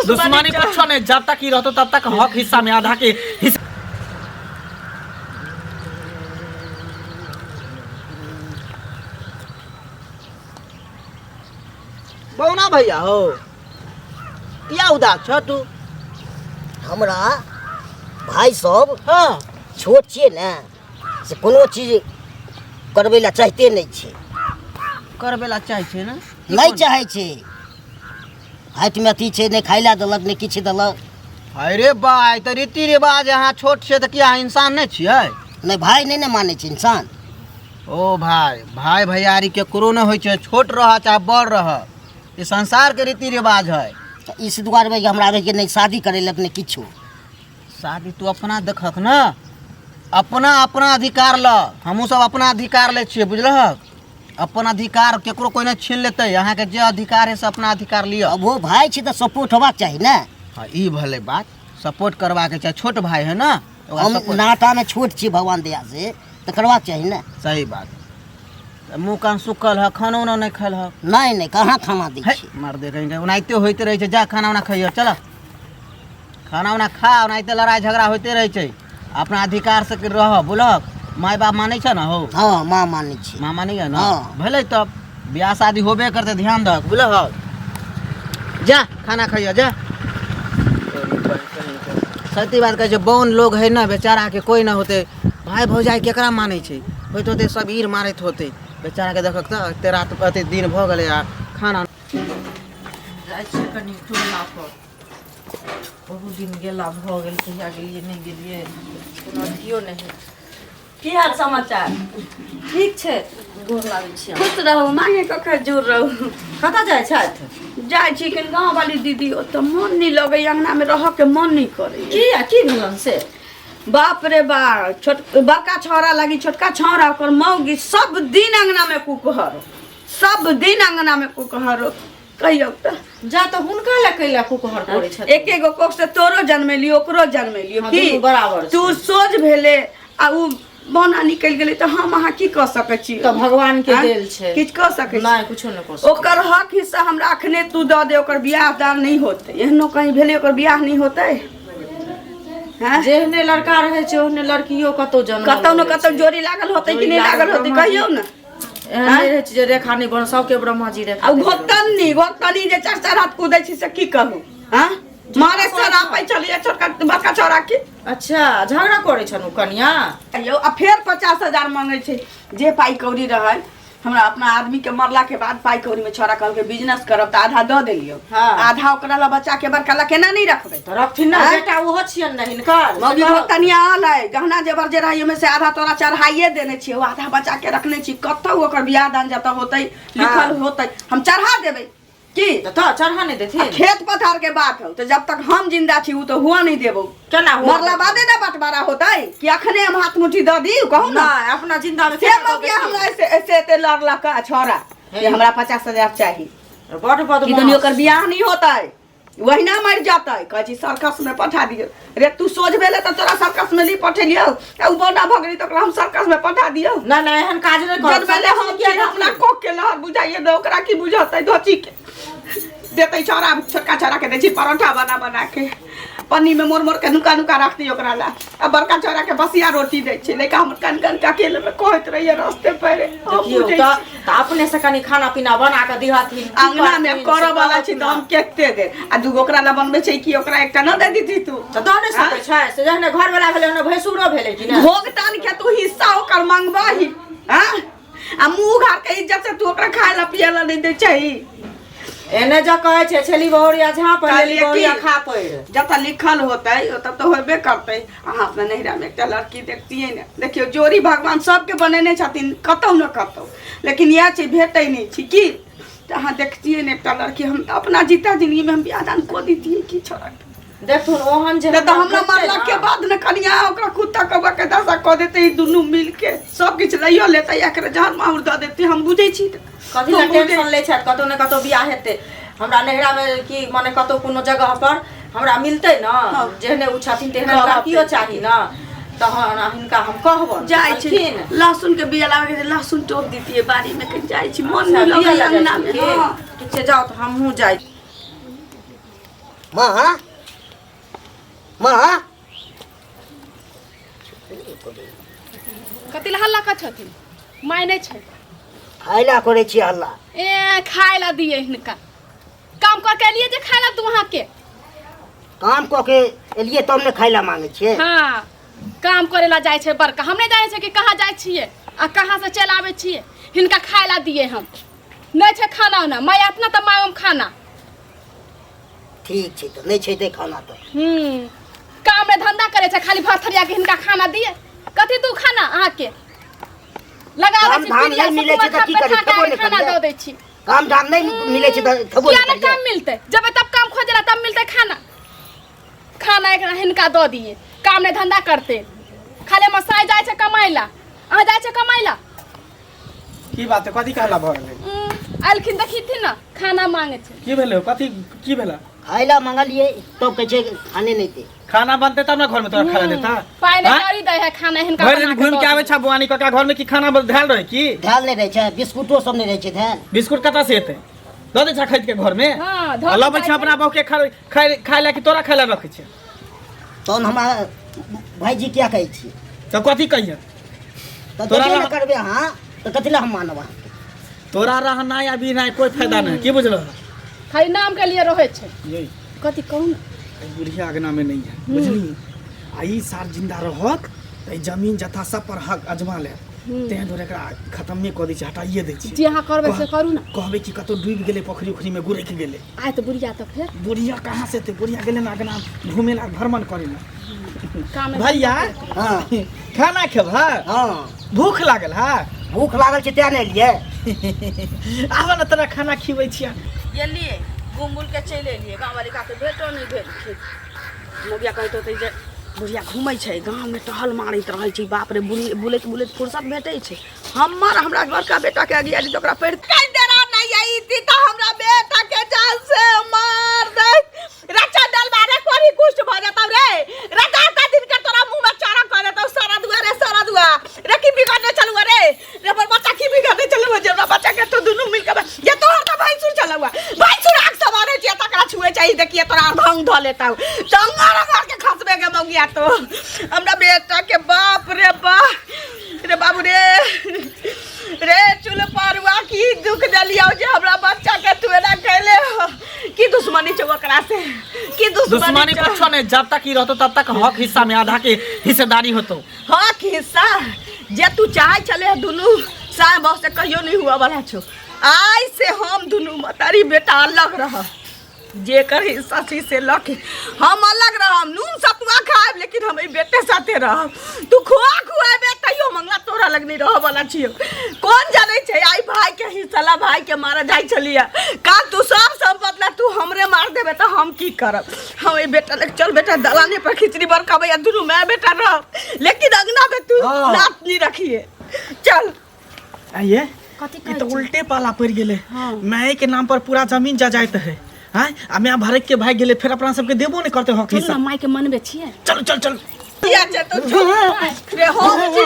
दुश्मनी कुछो नहीं, जब तक ही रहतो तब तक हक हिस्सा में आधा के हिस्सा। बौना भैया हो, किया उदास छ तू? हमरा भाई सब छोट छियै ने, से कोनो चीज करबै लए चाहिते नहि छै। करबै लए चाहै छै ने? नहि चाहै छै। हाथमे अथी छै, नहि खाइ लए देलक, नहि किछु देलक। अरे भाई, तऽ रीति रिवाज, अहाँ छोट छियै तऽ की अहाँ इंसान नहि छियै? नहि भाई, नहि ने मानै छै इंसान। ओ भाई, भाई भैयारी केकरो नहि होइ छै, छोट रह चाहे बड़ रह, ई संसारके रीति रिवाज है। तऽ इस दुआरे भाई हमरा रहै नहि शादी करै लए, नहि किछु। शादी तू अपना देखक ने, अपना अपना अधिकार ल। हमहूँ सब अपना अधिकार लै छियै, बुझलहक? अपन अधिकार केकरो कोइ नहि छीन लेतै। अहाँके जे अधिकार है से अपना अधिकार लिअ। अब वो भाई छै तऽ सपोर्ट होबाक चाही ने। हाँ, ई भले बात, सपोर्ट करबाके चाही, छोट भाई है ना, ओकरा हम support- नातामे छोट छी भगवान दया से, तऽ करबाक चाही ने। सही बात। तऽ मुँह कान सुखल है, खाना उना नहि खायल है? नहि नहि, कहाँ खाना दै है छै। मार दे कहीं ओनाहिते होइते रहै छै। जा खाना उना खइयो, चल खाना उना खा। ओनाहिते लड़ाइ झगड़ा होइते रहै छै। अपना अधिकार से रह, बुझलक? माय बाप मानै छै ने हो? हँ, माँ मानै छै। माँ मानैया ने? हँ। भेलै तब बियाह शादी होबे करतै, ध्यान दहक, बुझलहक? जा खाना खइयो जा। सत्य बात कहै छै, बौन लोग है ने, बेचाराके कोइ नहि होतै। भाय भौजाइ केकरा मानै छै? होइत होतै सब ईर मारैत होतै बेचाराके। देखक तऽ एते रात एते दिन भऽ गेलै आ खाना। जाइ छियै कनि टोला पर, बहुत दिन गेला भऽ गेल। कहिया गेलियै, नहि गेलियै, कोनो अथियो नहि होइ छै। की हाल समाचार? ठीक छै, गोर लागै छी। खुश रहू, मांगे कखन जुड़ रहू। कतऽ जाइ छथि? जाइ छी कनि गाँव वाली दीदी ओतऽ, मन नहि लगैया, अंगना मे रहऽ के मन नहि करैया। किया, की भेलन से? बाप रे बा, छोट बड़का छौड़ा लागी छोटका छौड़ा, ओकर मौगी सब दिन अंगना मे कुकहर, सब दिन अंगना मे कुकहर। कहियौ तऽ। जा तऽ हुनका लए कैला कुकहर करै छथिन? एके गो कोख से तोरो जन्मेलियो, ओकरो जन्मेलियो। हाँ, की दुनू बराबर छै। तू सोझ भेले आ उ बौना निकलि गेलै, तऽ हम अहाँ की कऽ सकै छी? तऽ भगवान के आँय? देल छै। किछु कऽ सकै छी? नहि, कुछो नहि कऽ सकै। ओकर हक हिस्सा हमरा अखने तू दऽ दे, ओकर बियाह दान नहि होतै। एहनो कहीं भेलै ओकर बियाह नहि होतै? हैं? जेहने लड़का रहै छै ओहने लड़कियो कतौ जन्म कतौ ने कतौ जोड़ी लागल होतै कि जोड़ी नहि लागल लागल होतै? ब्रह्मा जी। कहियौ ने। एहन नहि रहै छै जे रेखा नहि बन, सबके ब्रह्मा जी रेखा आ देने रहै। घोतनी घोतनी जे चार चार हाथ कूदै छी से की कहू? हाँ, मारे सरापै छलियै छोटका बड़का छौड़ा के। अच्छा, झगड़ा करै छन ओ कनिया? यौ, आ फेर 50,000 मांगै छै। जे पाइ कौड़ी रहै हमरा अपना आदमी के मरला के बाद पाइ कौड़ी में छौड़ा कहलकै बिजनेस करब, तऽ आधा दऽ देलियौ। आधा ओकरा ला बच्चा के, बड़का ला केना नहि रखबै? तऽ रखथिन ने। आँय? बेटा ओहो छियनि ने हिनकर। मौगी भोगतनिया आल है, गहना जेवर जे रहै ओहिमे से आधा तोरा चढ़ाइए देने छियै, ओ आधा बच्चा के रखने छी। कतौ ओकर बियाह दान जतऽ होतै, लिखल होतै, हम चढ़ा देबै की। तऽ चढ़ा नहि देथिन? आ खेत पथार के बात हो तऽ जब तक हम जिंदा छी उ तऽ हुआ नहीं देबो। केना हुआ? मरला बादे ना बंटवारा होतै कि अखने हम हाथ मुट्ठी दऽ दी? कहू ना। नहि, अपना जिंदा मे से केना दऽ मौगिया देथिन? हमरा ऐसे ऐसे एते लड़लक आ छौड़ा कि हमरा 50,000 चाही। बड कि बदमाश। दुनिया ओकर बियाह नहीं होतै, वहिना मरि जतै। कहै छी सर्कस में पठा दियौ। रे, तू सोझ भेले तऽ तोरा सर्कस में नहीं पठेलियौ, आ उ बौना भऽ गेली तऽ ओकरा हम सर्कस में पठा दियौ? नहि नहि, एहन काज नहि करब। जनमले हम किया छी, हमरा कोख के लहर बुझाइए ने, ओकरा की बुझतै? धोची के देतै छौड़ा, छोटका छौड़ा के दै छी परोठा बना बना के, पन्नी में मोड़ मोड़ के नुका नुका रख दी ओकरा ला, आ बड़का छौड़ा के बसिया रोटी दै छै। लड़का हमर कन कन के अकेले में कहैत रहिए रस्ते पर। हम देखियौ बुझै तऽ छी। तऽ अपने से कनि खाना पीना बना कऽ दिहथिन की अंगना में करथिन, करऽ से वाला छी तऽ हम केते दे आ दूगो ओकरा ला बनबै छै कि ओकरा एकटा न दे दीती तू? तऽ दऽ नहि सकै छै से? जहने घर वाला भेलै ओहने भैंसुरो भेलै कि ने? भोग तान के तू हिस्सा ओकर मंगबही? हाँ, आ मुंह घर के इज्जत से तू ओकरा खाए ला पिए ला नहीं दै छही। एने जे कहै छै छेली बहुरिया झाँप लेली कहलियै बहुरिया की? खा पैर। जतऽ लिखल होतै ओतऽ तऽ होबे करतै। अहाँ अपना नैहरामे एकटा लड़की देखतियै ने। देखियौ, जोड़ी भगवान सबके बनेने छथिन कतौ ने कतौ, लेकिन इएह छै भेटै नहि छै की। तऽ अहाँ देखतियै ने एकटा लड़की, हम अपना जीता जिंदगीमे हम बियाह दान कऽ दितियै की छोड़ा के। देखथुन ओहन जे नहि तऽ हमरा भेटतै मरला ने। के बाद ने कनिया ओकरा कुत्ता कौआ के दशा कऽ देतै, ई दुनू मिल के सब किछु लैयो लेतै, एकरे जहर माहुर दऽ देतै। हम बुझै छी तऽ। कथी लए हम बुझै टेंशन लै छथि? कतौ ने कतौ बियाह हेतै। हमरा नैहरामे की मने कतौ कोनो जगह पर हमरा मिलतै ने। जेहने ओ छथिन तेहने कहब। लड़कियो चाही ने, तहन हिनका हम कहबनि। जाइ छी। कहलखिन। लहसुन के बिया लाबे के छै, लहसुन टोप दितियै बाड़ी में कनि। जाइ छी, मन अच्छा, नहि बिया लगैया लऽ जाइ अंगना में। छी की? हँ। ठीक छै, जाउ तऽ हमहूँ जाइ। माँ माँ कथी लए हल्ला कर छथिन? माय नहि छै। खाय ला करै छी हल्ला। ए खाय ला दिए हिनका। काम कर के एलिए जे खाय ला दू अहाँके। काम कऽ के एलियै तब ने खाय ला मांगै छियै। हाँ काम करे ला जाइ छै बड़का। हम नहि जानै छियै कि कहाँ जाइ छियै आ कहाँ से चलि आबै छियै। हिनका खाय ला दिए हम। नहि छै खाना उना। माय आयत ने तऽ माय हम खाना। ठीक छै तऽ नहि छै तऽ खाना तऽ। काम में धंधा करे छै खाली भर थरिया के हिनका खाना दिए। कथी तू खाना अहाँके लगा दै काम छी धाम पीढ़िया नहि मिलै छै से तऽ की करी बैठा खेबो के नहि खाना करियै। दऽ दै छी। काम धाम नहि मिलै छै तऽ खेबो किया नहि नहि काम करियै। मिलतै? जब तब काम खोजला तब मिलतै खाना। खाना एकरा हिनका दऽ दिए। काम नहि धंधा करते। खाली हमर साय जाइ छै कमाइ ला। अहाँ जाइ छै कमाइ ला? की बात है? कथी कहला भऽ गेलै? एलखिन देखिथिन ने खाना मांगे छै। की भेलै? कथी की भेलै? खाय ला मंगलियै तब कहै छै खाने नहि दे। खाना बनते तब ना घर में तोरा खाना देता? पाइ नहि हाँ? करी दै है खाना हिनका भरि दिन बना के घूम के दऽ आबै दियै। छै बुआनी कका घर में की खाना धैल रहे की? धैल नहि रहै छै, बिस्कुटो सब नहि रहै छै धैल। बिस्कुट कतऽ से एतै? दऽ दै छै खरीद के घर में? हाँ, धऽ आ लबै छै दै अपना बहू के खाय ला कि तोरा खाय ला रखै छै? तहन हमरा भाईजी किया कहै छियै? तऽ कथी कहियै? तऽ तोरा देबे ने करबै अहाँ तऽ कथी लए हम मानब अहाँके? तोरा रहनाइ आ बिनाइ कोई फायदा नहीं, की बुझलो? खाली नाम के लिए रहै छै। ये कथी कहू ने? ई बुढ़िया अगना में नहीं है बुझली। आ ई सार जिंदा रहत तऽ ई जमीन जथा सब पर हक अजमा ले। तें दुआरे एकरा खत्मे कऽ दै छै, हटाइए दै छै। जे अहाँ करबै से करू ने। कहबै कि कतौ डूबि गेलै पोखरि उखरि में गुरकि गेलै। आय तऽ बुढ़िया तऽ फेर बुढ़िया कहाँ से एतै? बुढ़िया गेलै ने अगना घूमे ला भ्रमण करे ला। काम भैया हाँ खाना खेबह? हाँ। भूख लागल है? भूख लागल छै तें ने एलियै। आबऽ ने तोरा खाना खिबै छियै। गेलियै घूम बुल के चलि एलियै। गाँव वाली काके भेटो नहि भेलखिन। मोगिया कहैत होतै जे बुढ़िया घूमै छै गाँवमे टहल मारैत रहै छै। बाप रे बुलैत बुलैत फुर्सत भेटै छै। हमर हमरा बड़का बेटाके अगियाली तऽ ओकरा पैर कहि देना नहि अइती तऽ हमरा बेटाके जान से मार दे। रचा डलबा रे कोरी कुष्ठ भऽ जेतौ रे। रचा ता दिन के तोरा मुँह में चारा कऽ देतौ। सारा दुआ रे सारा दुआ रे की बिगड़ने चलुआ रे। रे हमर बच्चा की बिगड़ने चलुआ जे हमरा बच्चा के तो दुनू मिल के ये तोहर तऽ भैंसुर चलुआ। भैंसुर आग सवारे छियै तकरा छुए चाही देखिए तोरा अर्धांग धऽ लेतौ। टंगर अंगर के खसबे के मौगिया तो हमरा बेटा के बाप रे बाप रे बाबू रे रे चुल परुआ की दुख देलियौ जे हमरा बच्चा के तू एना कैले हो। की दुश्मनी छौ ओकरा से? की दुश्मनी दुश्मनी छौ? कुछो नहीं, जब तक ई रहतो तब तक हक हिस्सा में आधा के हिस्सेदारी होतो। हक हिस्सा जे तू चाहे छले दुनू साय बहू से कहियो नहीं हुआ वाला छौ। आइ से हम दुनू मतारी बेटा अलग रह। जेकर हिस्सा छी से लऽ के हम अलग रहब। नून सतुआ खायब लेकिन हम एहि बेटे साथे रहब। तू खुआ खुआबे तैयो मंगला तोरा लग नहीं रहऽ वाला छियौ। कोन जानै छै आइ भाई के हिस्सा ला भाई के मारऽ जाइ छलियै। काल तू सब सम्पत्ति ला तू हमरे मार देबे तऽ हम की करब? हम एहि बेटा लग चल बेटा दलाने पर खिचड़ी बरकाबै आ दुनू माय बेटा रहब लेकिन अंगना में तू लात नहीं रखिए। चल आइए कथी ई कहै तऽ छी? उल्टे पाला पड़ि गेलै। माय के नाम पर पूरा जमीन जजाइत है। आँय आ माय भरक के भागि गेलै फेर अपना सबके देबो नहि करतै हक चलू हिस्सा। ने माय के मनबै छियै। चल चल चल। किया छै तो चुप रे हम छी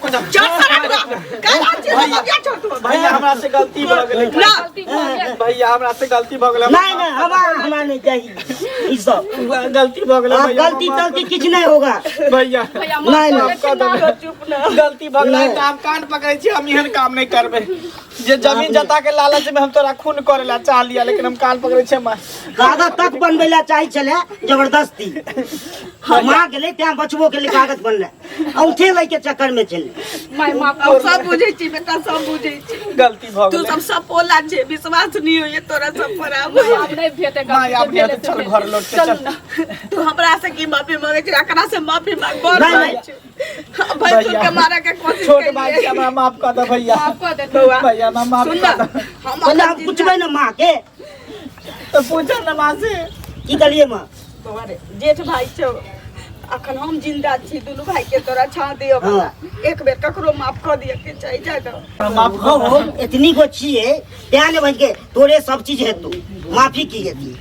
तऽ चल सारा दुआ काला छी तऽ मगिया छोड़ तू। भैया हमरा से गलती भऽ गेलै। ना गलती भऽ गेल। भैया हमरा से गलती भऽ गेलै। नहीं नहीं हमरा हमरा नहीं चाहिए ई सब। गलती भऽ गेलै आप भैया, गलती तलती किछु नहीं होगा भैया। भैया नहीं, माफ नहीं, कऽ देथिन ना। चुप ना। गलती भऽ गेलै तऽ हम कान पकड़ै छी हम एहन काम नहि करबै। जे जमीन जता के लालच में हम तोरा खून करे ला चाह लिया लेकिन हम कान पकड़ै छी माँ। कागज तक बनबै ला चाही छलै जबरदस्ती। माँ गेलै तें बचबो के लिए कागज बनलै। औंठे लै के चक्कर में छलै। माय माफ हम सब बुझै छी बेटा सब बुझै छी। गलती भऽ तू गेलै। सब सपोला छै विश्वास नहीं होइए तोरा सब पर आब। आब नहि भेटै माय आब नहि हेतै, चल घर लौट के चलू चल। ने। तू हमरा से की माफी मांगे छी? एकरा से माफी मांग बड़ नहीं, भाई नहीं। छै। भैंसुर के मारे के कोशिश छोट भाई केलियै। छै, हमरा माफ कऽ दे भैया। माफ कऽ देथिन। बौआ, भैया हमरा माफ सुन कऽ ना, दे। हम पहिले अखन हम पूछबै ने माँ के। तऽ पूछऽ ने माँ से। की कहलियै माँ? बौआ रे, जेठ भाई छौ अखन हम जिंदा छी दुनू भाई के तोरा छाँ दियौ हाँ। एक बेर ककरो माफ कऽ दिअ के चाही जाय दो। माफ कऽ दे। हम एतनी गो छियै तें ने बहिन के तोरे सब चीज हेतौ माफी की हेती?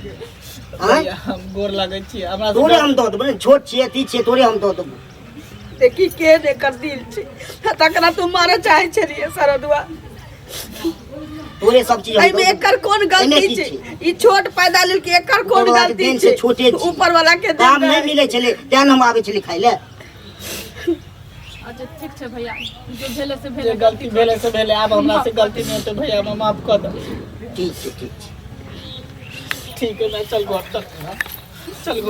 आँय? भैया, हम गोर लगै छी हमरा से तोरे हम दऽ देबौ ने, छोट छियै अथी छियै तोरे हम दऽ देबौ। देखी के ने कर दिल छै तकरा तू मारे चाहे छलियै सरदुआ। तोरे सब चीज हम एहिमे दऽ एकर कोन एहिमे गलती की छै छै? ई छोट पैदा लेलकै एकर कोन ऊपर वाला के गलती देन छै से छोटे छी। ऊपर वाला के देन काम नहि रहै। मिलै छलै तें ने हम आबै छलै खाइ लए। अच्छा ठीक छै भैया, जे भेलै से जे भेलै, गलती भेलै से भेलै, आब हमरा से गलती नहि हेतै भैया, हमरा माफ कऽ दे। ठीक छै, ठीक छै। ठीक है, मैं चल घर, चल चल घर।